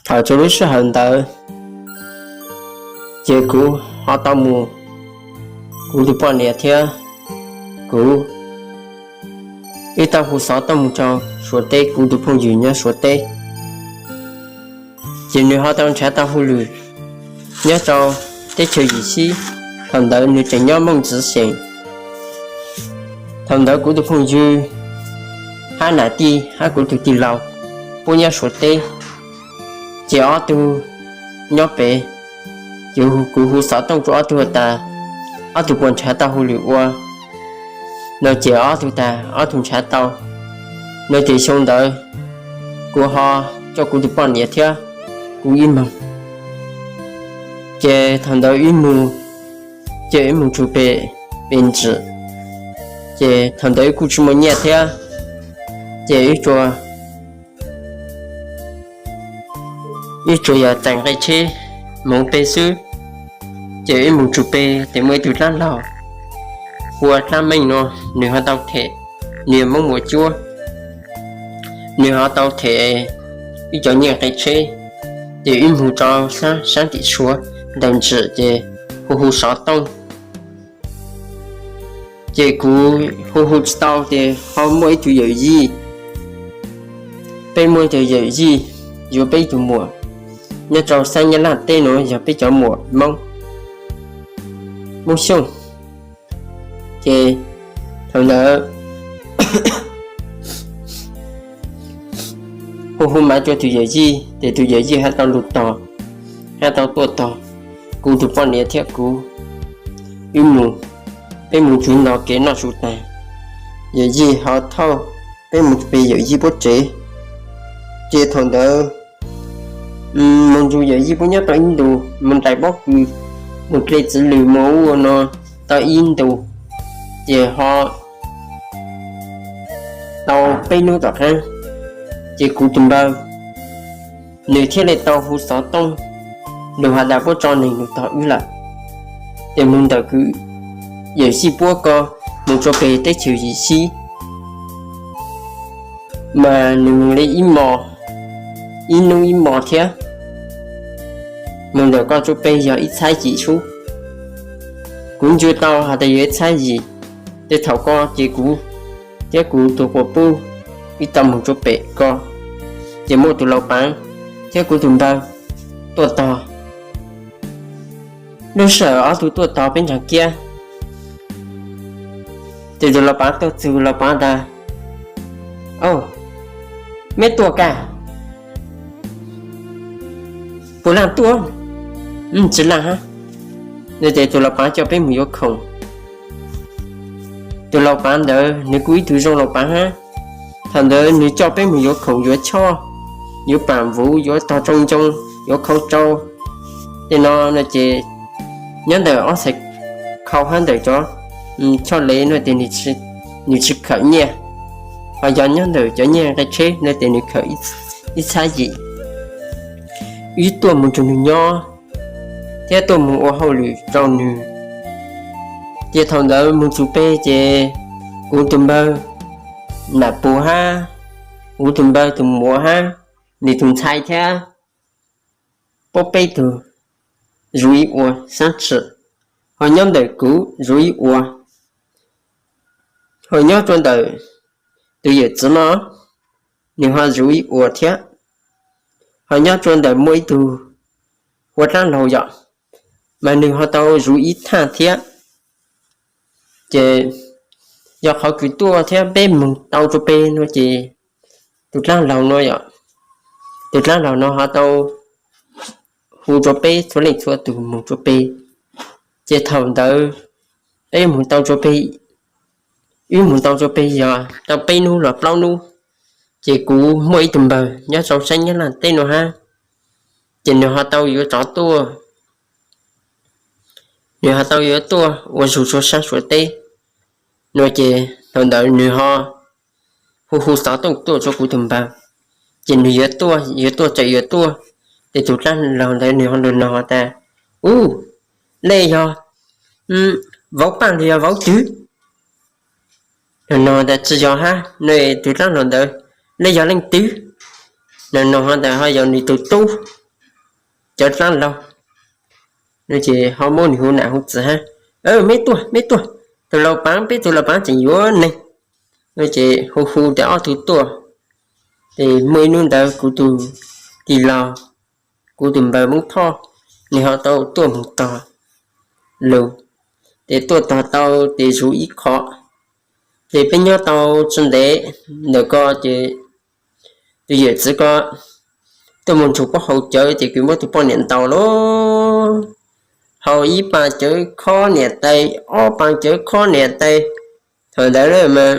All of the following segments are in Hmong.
Thaum rau lub sij hawm ntawd, ces kuv ho tau mus, kuv tus poj niam thiab kuv wb tau hu xov tooj mus rau Suav teb, kuv tus phooj ywg nyob Suav teb. Ces nws ho tau nrhav tau hauj lwm nyob rau teb chaws Yim Sib. Thaum ntawd nws tseem nyob Mooj Ntxwv Xyeem. Thaum ntawd kuv tus phooj ywg hab nam tij hab kuv tus tij laug puab nyob Suav teb, ces ob tug nyob pem. Ces kuv hu xov tooj rau ob tug tas, ob tug puas nrhav tau hauj lwm ua no, ces ob tug tas ob tug nrhav tau no. Ces xyoo ntawd kuv ho coj kuv tus poj niam thiab kuv ib moog. Ces thaum ntawd wb mus, ces wb mus tsuas pem, pem ntsis. Ces thaum ntawd wb kuj tsis muaj nyiaj thiab, ces wb tsuas, wb tsuas yog txais nqe tsheb moog peg xwb. Ces wb mus tsuas peg, ces muaj ib tug dlaab laug hu ua Dlaab Meej no, nws ho tau them, nws yog Moob Muas Cuab, nws ho tau them wb cov nyiaj nqe tsheb. Ces wb mus rau saab tim Suav ntawm ntsis, ces hu hu xov tooj. Ces kuv hu hu tsis tau, ces ho muaj ib tug yawm yij, peb muaj ib tug yawm yij yuav peb ib tug muam nyob rau saab Nyab Laj teb no, yog peb cov muam Moob, Moob Xyooj. Ces thaum ntawd hu hu mas rau tus yawm yij, ces tus yawm yij hab tau lug tog, hab tau tuaj tog kuv tus poj niam thiab kuv. Wb mus, peb mus tsuv nto kev noj su taag, yawm yij ho thauj peb mus peg yawm yij puab tsev. Ces thaum ntawd mus nrug yawm yij puab nyob tau ib ntus, mus nraim pob kws, mus dle txiv lws mus ua no tau ib ntus, ces ho tau peb nub tom qaab, ces kuv tus npawg nws thiaj li tau hu xov tooj lug has tas puab tso neeg lug tog wb lawm. Ces mus ntawm kws yawm yij puab ko mus rua peg teb chaws Yim Sib, mas nws mus li ib mos, ib nub ib mos thiab. Mus ntawm ko rua peg yog ib txhab yim sub. Kuv ntsib tau has tas yog ib txhab yim, ces thaum ko ces kuv thiab kuv tus quas puj wb tau mus rua peg ko, ces muaj tus laus paav thiab kuv tus npawg tuaj tog. Lub sij hawm ob tug tuaj tog peb ntsaag kiab, ces tus laus paav tuaj txug, laus paav tas, Au, meb tuaj kag? Puas laaj tuaj? Tsi laaj hab. Ces tus laus paav coj peb mus yuav khoom. Tus laus paav ntawd nws kuj ib tug zoo laus paav hab. Thaum ntawd nws coj peb mus yuav khoom, yuav choj, yuav paam vuv, yuav tog tsoo ncoo, yuav khau tsau. Tej no no ces nyob ntawm ob txhais khau hab ntawm cov choj le no ces nws tsi khawm nyiaj, ho yog nyob ntawm cov nyiaj nqe tsheb no ces nws khawm ib txhab yim. Wb tuaj mus nrug nws nyob thiab tuaj mus ua hauj lwm rau nws. Ces thaum ntawd mus txug peg ces kuv tus npawg nam pug hab, kuv tus npawg tus muam hab, nws tus ntxhais thiab, puab peb tug zuv ib ua saab tsim, ho nyob ntawm kuv zuv ib ua, ho nyob rua ntawm tus yawm txiv no, nws ho zuv ib ua thiab, ho nyob rua ntawm muaj ib tug ua dlaab laug yom, mas nws ho tau zuv ib thaaj thiab. Ces yog qhov kws tuaj thiab peb mus tau rua peg no ces tus dlaab laug no yom, tus dlaab laug no ho tau hu rua peb txhua leej txhua tug mus rua peg. Ces thaum ntawd peb mus tau rua peg, wb mus tau rua peg yog tau peb nub los plaub nub, ces kuv muaj ib tug npawg nyob rau saab Nyab Laaj teb no hab, ces nws ho tau yuav rov tuaj, nws ho tau yuav tuaj ua zug rua saab Suav teb no. Ces thaum ntawd nws ho hu hu xov tooj tuaj rua kuv tus npawg, ces nws yuav tuaj, yuav tuaj tseem yuav tuaj. Ces tus dlaab laug ntawd nws ho lug noog tas, Ub, nej yog vauv paaj los yog vauv twg? Nws noog tas, Tsi yog hab. Nws tus dlaab laug ntawd, Nej yog leej twg? Nws nug ho ntawd ho yog nws tus tub, cov dlaab laug, ces ho muab nws hu nam hu txiv hab, me tuaj, me tuaj, tus laus paab, peb tus laus paab tseem yuav neeg. Ces hu hu tas ob tug tuaj. Ces muaj ib hnub ntawd kuv tus tij laug, kuv tus npawg Moob Thoj, nws ho tau tuaj moog tog lug. Ces tuaj tog tau ces zuv ib qho. Ces peb nyob tau tsi ntev ntawm ko ces tus yawm txiv ko tuaj moog nrug puab haus cawv ces kws muab tus poj niam ntaus lug, haus ib paas cawv khob niam tais, ob paas cawv khob niam tais. Thaum ntawd mas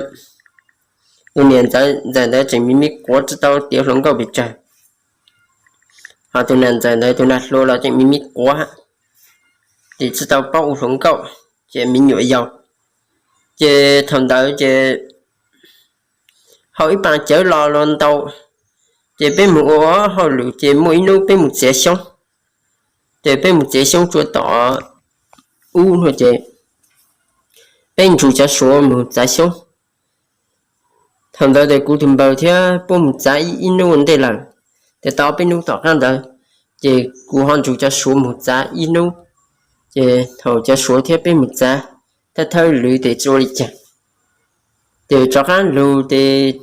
tus niam ntxawm ntawd tseem me me quav tsi tau tiav hluas nkauj pes tsawg, ho tus niam ntxawm ntawd tus nag hluas los tseem me me quav, ces tsi tau paub ua hluas nkauj, ces me nyuam yaus. Ces thaum ntawd ces haus ib paas cawv los luag ntaus, ces peb moog ua hauj lwm ces muaj ib hnub peb moog txiav xyoob. Ces peb moog txiav xyoob tsua tom ub no ces peb nrug cov suav moog txav xyoob. Thaum ntawd ces kuv tus npawg thiab puab moog txav ib hnub ua ntej lawm, ces tau peb hnub tom qaab ntawd, ces kuv ho nrug cov suav moog txav ib hnub. Ces thaum cov suav thiab peb moog txav thawj thawj lwm ces tsi ua li cas, ces rov qaab lug ces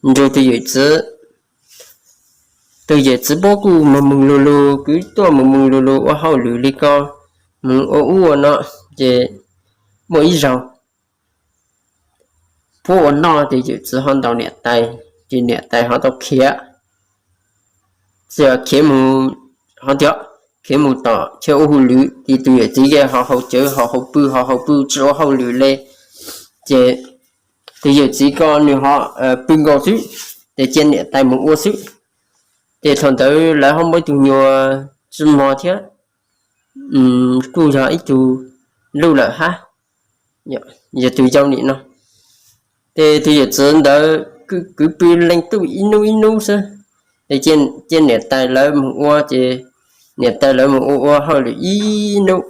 nrug tus yawm txiv, tus yawm txiv puab kuj moog moog lug lug, kuj tuaj moog moog lug lug ua hauj lwm li ko, moog ua ub ua no. Ces muaj ib zaug puab ua noj ces yawm txiv ho ntaus niam tais, ces niam tais ho tau khiav, txawm khiav moog, ho tias khiav moog tom chaw ua hauj lwm, ces tus yawm txiv ces ho haus cawv ho haus pw ho haus pw tsi ua hauj lwm le. Ces tus yawm txiv ko nws ho pw nkaus xwb, ces cia niam tais moog ua xwb. Ces thaum ntawd lawv ho muaj ib tug nyuas tsi mos thiab, kuj yog ib tug luj lawm hab, yog tus yau nim no. Ces tus yawm txiv ntawd kwv pw leej twg ib hnub ib hnub xwb, ces cia niam tais lawv moog ua, ces niam tais lawv moog ua ua hauj lwm ib hnub,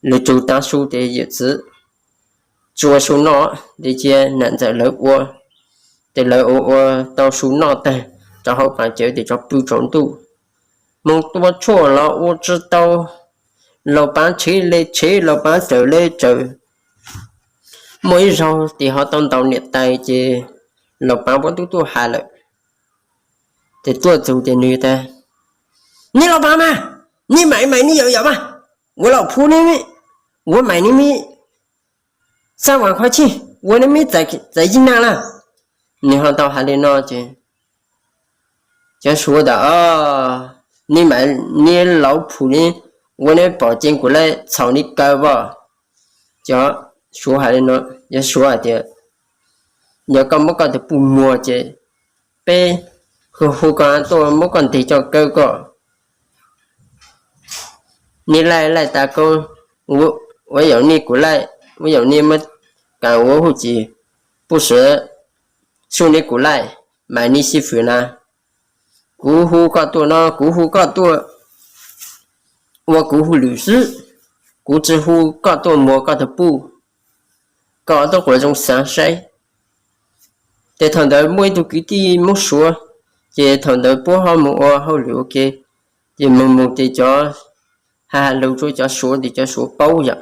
lwm tsug taav su ces yawm txiv tsi ua su noj, ces cia nam ntxawm lawv ua. Ces lawv ua ua tau su noj tag, rov hauv paas cawv ces rov pw tsaus ntuj. Moog tua tshuaj los ua tsi tau, laus pav tshev le tshev, laus pav tsawm le tsawm. Muaj ib zaug ces ho tau ntaus niam tais ces laus pav puab tub tuaj has lawm. Ces tuaj txug ces nws tas, neb laus pav mas, neb maim maim neb yawm yawm mas, ua laus phu neb, ua maim neb mib xab vas khuab tsij, ua neb mib txais yij naj lawm. Nws ho tau has li no ces cov suav tas, neb maim neb laus phu neb, ua neb pom ceev kuv laij txhaum neb kaw as. Cov suav has li no, cov suav hais tias, yog koj muab koj tus puj muag ces peb hu hu koj tuaj muab koj nteg coj kaw koj. Neb laij laij tas koob, ua yaum neb kuv laij, ua yaum neb muab kas ua hwj chim puj sawv, xub neb kuv laij, mas neb sib fwm na. Kuv hu koj tuaj no, kuv hu koj tuaj ua kuv hauj lwm xwb, kuv tsi hu koj tuaj muag koj tus puj, koj tub quav zoo xaav saib. Ces thaum ntawd muaj ib tug kwv tij Moob Suav, ces thaum ntawd puab ho moog ua hauj lwm ua ke, ces moog moog ces cov has has lug rua cov suav ces cov suav paub yom.